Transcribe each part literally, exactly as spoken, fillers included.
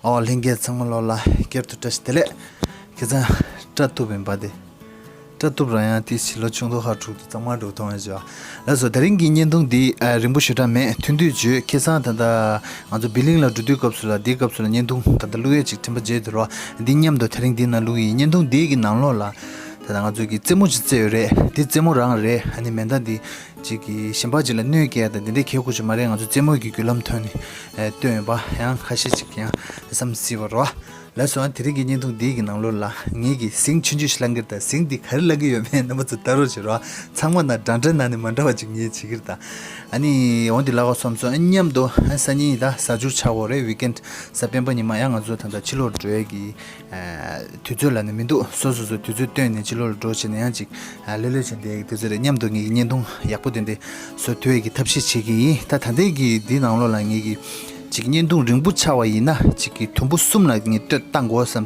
ཨོ་ལྷན་རྒྱས་ཚང་མ་ལོ་ལ་བསྐྱར་དུ་བཀྲ་ཤིས་བདེ་ལེགས། ཁྱེད་ཚང་སྐྲ་གཏུབ་ཡིན་པ་དེ། སྐྲ་གཏུབ་རང་ཡང་དེ་ཕྱི་ལོ་ཆུང་དུ་ཧ་དྲུག་ཏུ་གཙང་མ་འགྲོ་ཐོང་ཡོད་ཅོ། ལགས་སོ། དེ་རིང་གི་བརྙན་ཐུང་འདི་ཨ་རིང་པོ་ཞེ་དྲག་མེད། ཐུང་ཐུང་བྱོས། ཁ་སང་ད་ལྟ་ང་ཚོ་བི་ལིང་ལ་འགྲོ་དུས་སྐབས་སུ་ལ་འདིའི་སྐབས་སུ་ལ་བརྙན་ཐུང་ད་ལྟ་བླུག་ཡས་ཅིག་དྲན་པ་བརྗེད་འདུག་རོ། འདི་མཉམ་དུ་དེ་རིང་འདི་ནང་བླུག་ཡིན། བརྙན་ཐུང་འདི་གི་ནང་ལོགས་ལ་ད་ལྟ་ང་ཚོ་གི་རྩེད་མོ་ཅིག་རྩེ་ཡོད་རེད། འདི་རྩེད་མོ་རང་རེད། ཨ་ནི་མེ་མདའ་འདི་ཅིག་གི་གཞན་པ་ཅིག་ལ་གནོད་སྐྱེལ་ཡ་དང་འདི་འདྲའི་གལ་ཁུ་ཅིག་མ་རེད། ང་ཚོ་རྩེད་མོ་གི་བརྒྱུད་ལམ་ཐོག་ནས་ཨེ་བཏོན་ཡོད་པ་ཡང་ཁ་ཤས་ཅིག་ཡང་བསམ་སྲིད་པ་རོ། ལགས་སོ། དེ་རིང་གི་བརྙན་ཐུང་འདི་གི་ནང་ལོགས་ལ་ངེད་ཀྱིས་ཟིང་ཆུང་ཆུང་ཞིག་བླང་གི་རེད། ད་ཟིང་འདི་ག་རེ་བླང་གི་ཡོད་མེད་རྣམ་པ་ཚོ་ལྟ་རོགས་བྱེད་རོགས། ཚང་མ་ན་འདྲ་འདྲ་ན་ནི་མ་འདྲ་བ་ཅིག་ངས་བྱེད་ཀྱི་རེད་ད། ཨ་ནི་འོ་འདི་ལབ་དགོས་བསམ་སོང་། ཨ་མཉམ་དུ་ཨ་སང་ཉིན་ད་གཟའ་མཇུག་ཆགས་ཡོད་རེད། ཝིག་ཨེན་ཌི་གཟའ་སྤེན་པ་ཉི་མ་ཡང་ང་ཚོ་ད་ལྟ་ཕྱི་ལོགས་འགྲོ་ཡས་ཀྱི་ཨ་དུས་ཚོད་ལ་ནི་མི་འདུག་སོ་སོ་སོ་དུས་ཚོད་བཏོན་ནས་ཕྱི་ལོགས་ལ་འགྲོ་བྱས་ནས་ཡང་ཅིག་ཨ་ལྷོད་ལྷོད་བྱས་བསྡད་ཡས་ཀྱི་དུས་ཚོད་རེད། མཉམ་དུ་ངེད་ཀྱི་བརྙན་ཐུང་ཡག་པོ་དེ་འདྲ་བཟོ་ཐུབ་ཡས་ཀྱི་ཐབས་ཤེས་བྱེད་ཀྱི་ཡིན། ད་ད་ལྟའི་གི་འདི་ནང་ལོགས་ལ་ངེད་ཀྱི་ཅིག་བརྙན་ཐུང་རིང་པོ་ཆགས་པ་ཡིན་ན་ཅིག་གི་དུམ་བུ་གསུམ་ལ་ངས་བཏོད་བཏང་དགོས་བསམ།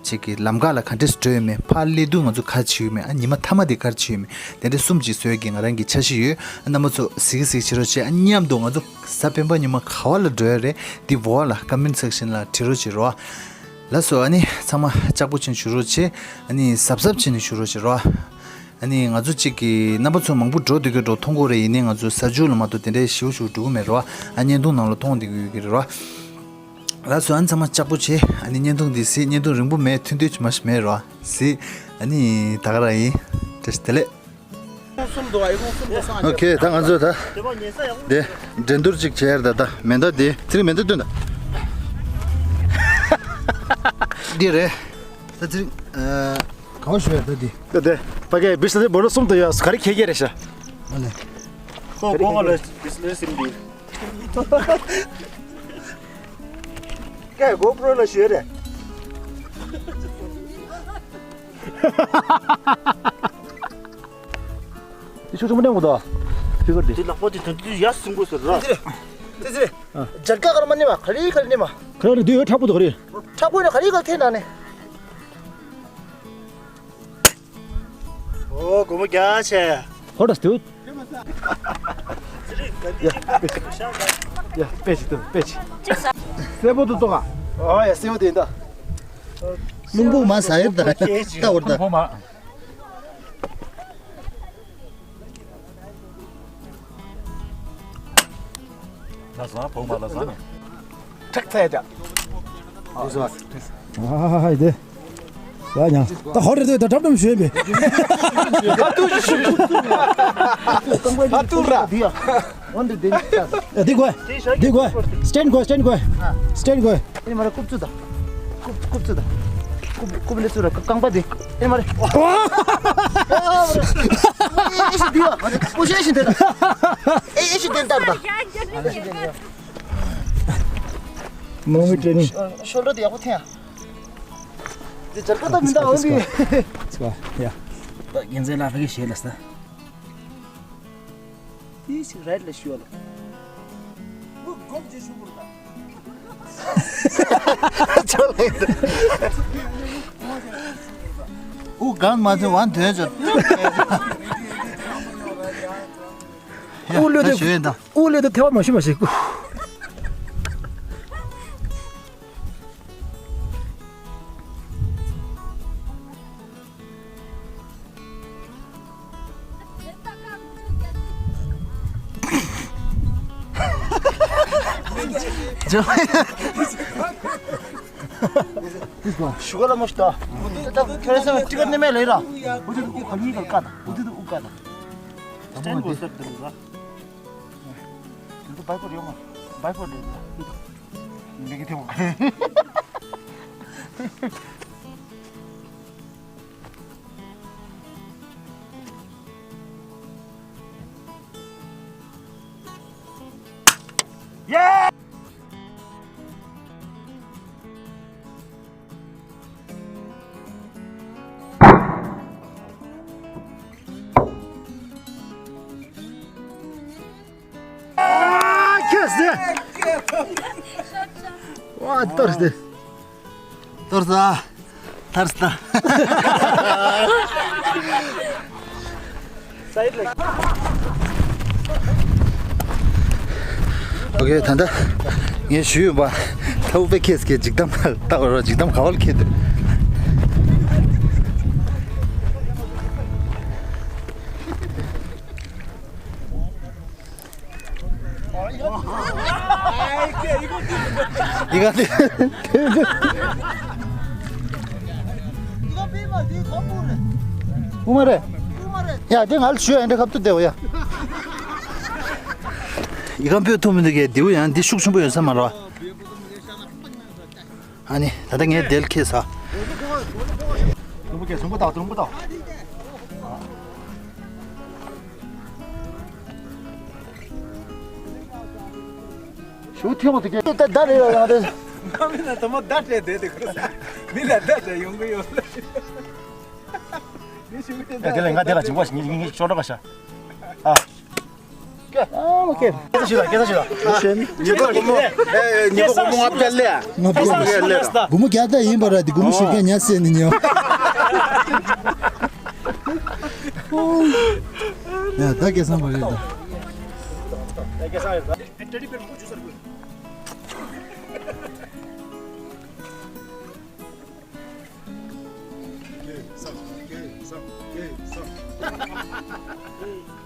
ཅིག་གི་ལམ་ཁ་ལ་ག་འདྲས་འགྲོ་ཡོད་མེད། ཕར་སླེབས་དུས་ང་ཚོ་ག་རེ་བྱེད་ཡོད་མེད། ཨ་ཉི་མ་མཐའ་མ་དེ་ག་རེ་བྱེད་ཡོད་མེད། དེ་འདྲས་གསུམ་ཅིག་བཟོ་ཡས་ཀྱི་ང་རང་གི་འཆར་གཞི་ཡོད། ཨ་རྣམ་པ་ཚོ་གཟིགས་གཟིགས་བྱེད་རོགས་བྱེད། ཨ་མཉམ་དུ་ང་ཚོ་གཟའ་སྤེན་པ་ཉི་མ་ག་བ་ལ་འགྲོ་ཡ་རེད། འདི་འོག་ལ་ཀོ་མེན་ཊི་སེག་ཤན་ལ་བྲིས་རོགས་བྱེད་རོགས། ལགས་སོ། ཨ་ནི་ཚང་མ་ལྕགས་པོ་བྱས་ནས་བཞུགས་རོགས་བྱེད། ཨ་ནི་གཟབ་གཟབ་བྱས་ནས་བཞུགས་རོགས་བྱེད་རོགས། ཨ་ནི་ང་ཚོ་གཅིག་གི་རྣམ་པ་ཚོ་མང་པོ་འགྲོ་འདུག་གི་འགྲོ་མཐོང་གི་རེད། ཡིན་ནའི་ང་ཚོ་གཟའ་མཇུག་ལ་མ་གཏོགས་དེ་འདྲའི་ཞེ་པོ་ཞིག་འགྲོ་གི་མེད་རོ། ཨ་བརྙན་ཐུང་ནང་ལ་མཐོང་བསྡད་ཀྱི་ཡོད་ཀྱི་རེད་རོ། ལགས་སོ། ཨ་ནི་ཚང་མ་ལྕགས་པོ་བྱེད། ཨ་ནི་བརྙན་ཐུང་འདི་གཟིགས། བརྙན་ཐུང་རིང་པོ་མེད། ཐུང་ཐུང་ཅིག་མ་ཞིག་མེད་རོ། གཟིགས། ཨ་ནི་ད་ག་རང་ཡིན། བཀྲ་ཤིས་བདེ་ལེགས། ཨོ་ཁེ། ད་ང་ཚོ་ད་དེ་འགྲན་བསྡུར་ཅིག་བྱས་ར། ད་ད་མེ་མདའ་དེ་ཚེ་རིང་མེ་མདའ་སྟོན་ད། འདི་རེད། ད་ཚེ་རིང་ཨ། ག་བ་ཞུ་ཡ་ད་འདི། ད་དེ་ཕ་གི་བི་སི་ལི་སྦོ་ལོ་གསུམ་དུ་ཡོད། ག་རེ་ཁྱེད་ཀྱི་རེད་ཤག་ཨ་ལེ། ཁོ་གོ་ང་ལ་བི་སི་ལི་སིམ་འདི། ཀའི་གོ་པྲོ་ལ་ཞུ་ཡ་རེད། དེ་ཆུ་ཆུ་མ་ནེམ་གོ་ད། ཕི་གར་དེ། དེ་ལག་པ་དེ་དོན་དུ་ཡ་སིམ་གོ་ཟེར་ར། ཙི་ཙི། ཨ། ཇར་ཀ་གར་མ་ནི་མ་ག་རི་ག་རི་ནི་མ། ག་རི་དེ་ཡོད་ཁྲག་པོ་དོ་ག་རི། ཁྲག་པོ་ནི་ག་རི་ག་ཐེ་ན་ནི། ཨོ་གོ་མོ་རྒྱ་ཆེ། ཧོ་ད་སྟུ། ཡ་པེ་ཅི་ཡ་པེ་ཅི་དུ་པེ་ཅི། སེ་བོ་དུ་ཏོ་ག། ཨོ་ཡ་སེ་བོ་དེ་ད། རླུང་བུ་མ་ཟ་ཡོད་ད། ད་བར་ད། ལ་ཟ་བོ་མ་ལ་ཟ་ནས། ཁྲག་ཚ་ཡ་ཅག་ཨ་ཧ་ཧ་ཧ་དེ། ཡ་ཉ། ད་ཧོ་རེ་དེ་ད་འགྲམ་འགྲམ་ཞོན་པས། ཨ་ཏུ་ཞུ་ཞུ། ཨ་ཏུ་ར། འོན་ཏེ་དེ་ནི་ད། ཡ་དེ་གོ། དེ་གོ། སི་ཊེན་གོ། སི་ཊེན་གོ། སི་ཊེན་གོ། ཨེ་མ་ར་རྐུབ་ཚུ་ད། རྐུབ་རྐུབ་ཚུ་ད། རྐུབ་རྐུབ་ནི་ཚུ་ར་རྐང་པ་དེ། ཨེ་མ་རེད། ཨེ་ཤི་དེ་བ། ཨེ་ཤི་དེ་ད། ཨེ་ཤི་དེ་ད་ད། མོ་མི་ཏྲེ་ནིང་། ཤོལ་ཌར་དེ་ཡག་པོ་འཐེན་ཡ། དེ་ཇར་ཀ་ད་མི་འདའ་འོང་དེ། ཚུ་བ་ཡ། རྒྱན་ཚན་ལ་ཕ་གི་ཤེས་ལ་ས། དེའི་ཞིག་རའིཊ་ལ་ཞུ་བ་ལ། ཨུ་གང་མ་ཐོན་ཝན་ཐོན་ཅོ། ཨུ་ལུ་དེ་ཞུ་ཡིན་ད། ཨུ་ལུ་དེ་ཐེ་བ་མ་ཞུ་མ་ཞིག་ཞུ་ག་ལ་མོ་ཤི་ད། ད་ཁྱོད་རང་སེམས་ལ་ཊི་ཀེ་ཊི་ནི་མེད་ལེ་ར། འུ་ཅི་དུ་ཨུ་ག་ཉིས་ག་ཀ་ད། འུ་ཅི་དུ་ཨུ་ཀ་ད། སི་ཊེན་གོ་སར་དུ་ར། འདི་ཚོ་བའི་པོར་ཡོང་ང་། བའི་པོར་ལས་འདི་གི་ཐེ་བོ། ཡེ། ཨ་ཁྱེད་སེ། ཝ་ཏོར་སྟེ། ཏོར་ས། ཐར་སྟ། ཨོ་ཁེ། ད་ལྟ་ངས་ཞུས་ཡོད་པ། ཐའུ་པེ་ཁེས་ཀྱི་འཇིགས་གཏམ་ལྟ་བར་འཇིགས་གཏམ་ག་བར་ཁེལ་ཏེ། ཡི་ག་དེ། ཨུ་མ་རེད། ཡ་དེ་ང་ལ་ཞུ་ཡ་འདྲ་ཁབ་ཏུ་བསྡད་འོ་ཡ། ཡི་ག་འབོད་ཐུབ་མི་འདུག་གས། དེའུ་ཡང་འདི་ཤུགས་ཆེན་པོ་ཡོད་ས་མ་རེད་བ། ཨ་ནི་ད་ལྟ་ངས་དེ་ལ་ཁེལ་ས། དུམ་བུ་ཁེལ། དུམ་བུ་བཏང་། དུམ་བུ་བཏང་། ཞུ་ཐེངས་མ་དེ་ད་ད་རེད་ཡོད་ཡང་རེད། ང་མིན་ན་དུ་མ་ད་སྤྲད་བསྡད་དེ་ཁུར་ས། མི་ལ་ད་སྤྲད་ཡོང་གི་ཡོད། མི་ཞུ་གི་དེ་ད་དེ་ལས་ང་དེ་ལ་བྱིན་པ་ཞིག་ངེད་ངེད་ཤོག་སྒྲོག་ག་ཤ། ཨ། ཨ་ཨོ་ཁེ། སྐད་ཆ་ཞུ་ལ། སྐད་ཆ་ཞུ་ལ། ཉི་མ་སྒོར་མོ། ཨེ་ཉི་མ་སྒོར་མོ་ལྔ་བརྒྱ་ལས། ལྔ་བརྒྱ་ལས། སྒོར་མོ་བརྒྱ་ད་ཡིན་པ་ར། དེ་སྒོར་མོ་ཞེ་བརྒྱ་ཉར་སྲིད་ནི་ཉོ། ཡ་ད་སྐལ་བཟང་པ་རེད་ད།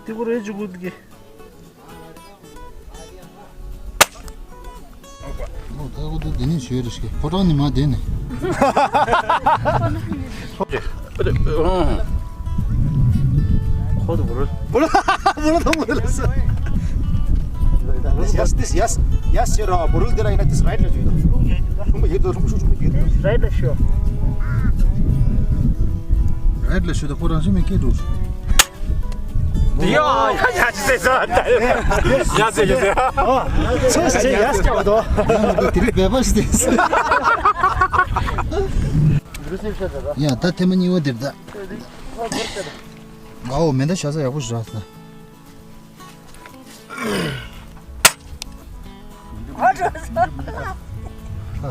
དེ་གོ་རེ་ཇུ་གུ་དགེ། ཨོ་ད་གོ་ད་དེ་ནི་ཞོལ་རེ་ཞིག་ཕོ་བྲང་ནི་མ་དེ་ནི། ཁོ་དུ་བུ་རུ། བུ་རུ་བུ་རུ་དང་བུ་རུ་ལ་ས། ཡས་ཏིས་ཡས་ཡས་ཟེར་ར། བུ་རུ་དེ་ར་ཡིན་ན་ཏིས་རའིཊ་ལ་བྱོས་དང་། ལྷུང་བ་ཡོད་དོ། ལྷུང་ཤུགས་ཆུང་བ་ཡོད་དོ། རའིཊ་ལ་ཤོག་རའིཊ་ལ་ཤོག་ད་ཁོ་རང་ཤི་མི་སྐད་འགྲོ། ཡ་ཡ་ཡ་ཅི་ཟེར་ཟེར། ཡ་ཟེར་ཡ་ཟེར། ཨོ། སོ་སོ་ཡ་སྐྱ་བ་དོ། ཡང་ན་དེ་རིགས་བེ་བ་ཞིག་སྟེ། ཡ་ད་ཐེངས་མ་གཉིས་པ་དེར་ད། ཨའོ་མེ་མདའ་བཞག་ས་ཡག་པོ་ཞིག་རག་སོང་།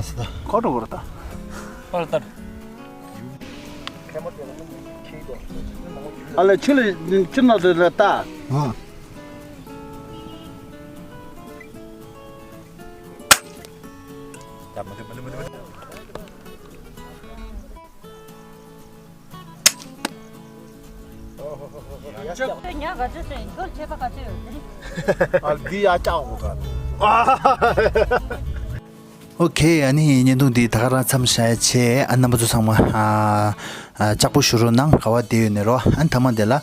ཁ་ཁྲོ་གོ་ར་ད། ཨ་ལེ་ཆུ་ལ་ཆུ་ནང་དུ་ལ་ལྟ། ཨ། ཉག་ག་ཚོད་ཟེར་རྒྱུར་ཁྱད་པར་ག་ཚོད་ཡོད་དེ། ཨ་འདི་ཡ་ལྕགས་འོ་ག། ཨོ་ཁེ། ཨ་ནི་བརྙན་ཐུང་འདི་ད་ག་རང་མཚམས་བཞག་ཡ་བྱས། ཨ་རྣམ་པ་ཚོ་ཚང་མ་ཨ་ཨ་ལྕགས་པོ་ཞུ་རོགས་གནང་། ག་བ་བསྡད་ཡོད་ནས་རོ། ཨ་ནི་མཐའ་མ་དེ་ལ་ཨ་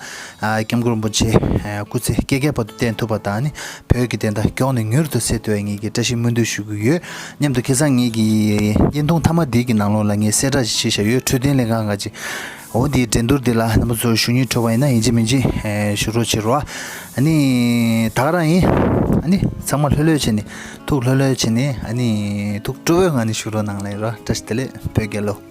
སྐྱབས་མགོན་རིན་པོ་ཆེ་ཨ་སྐུ་ཚེ་བསྐལ་བརྒྱའི་བར་དུ་བརྟན་ཐུབ་པ་དང་། ཨ་ནི་བོད་ཀྱི་བདེན་མཐའ་མགྱོགས་ནས་མྱུར་དུ་གསལ་ཐུབ་པའི་ངེད་ཀྱི་བཀྲ་ཤིས་སྨོན་འདུན་ཞུ་གི་ཡོད། མཉམ་དུ་ཁ་སང་ངེད་ཀྱི་བརྙན་ཐུང་མཐའ་མ་འདི་གི་ནང་ལོགས་ལ་ངས་གསལ་བསྒྲགས་ཤིག་བྱས་བཞག་ཡོད། འཕྲོད་བསྟེན་ལས་ཁང་ག་ཅིག་འོ་འདིའི་འགྲན་བསྡུར་འདི་ལ་རྣམ་པ་ཚོ་ཞུ་སྙིང་བྲོ་བ་ཡིན་ན་ཡིན་གཅིག་མིན་གཅིག་ཨེ་ཞུ་རོགས་བྱེད་རོགས། ཨ་ནི་ད་ག་རང་ཡིན། ཨ་ནི་ཚང་མ་ལྷོད་ལྷོད་བྱས་ནས་ཐུགས་ལྷོད་ལྷོད་བྱས་ནས། ཨ་ནི་ཐུགས་སྤྲོ་བོའི་ངང་ནས་ཞུ་རོགས་གནང་ལེ་རོ། བཀྲ་ཤིས་བདེ་ལེགས། བོད་རྒྱལ་ལོ།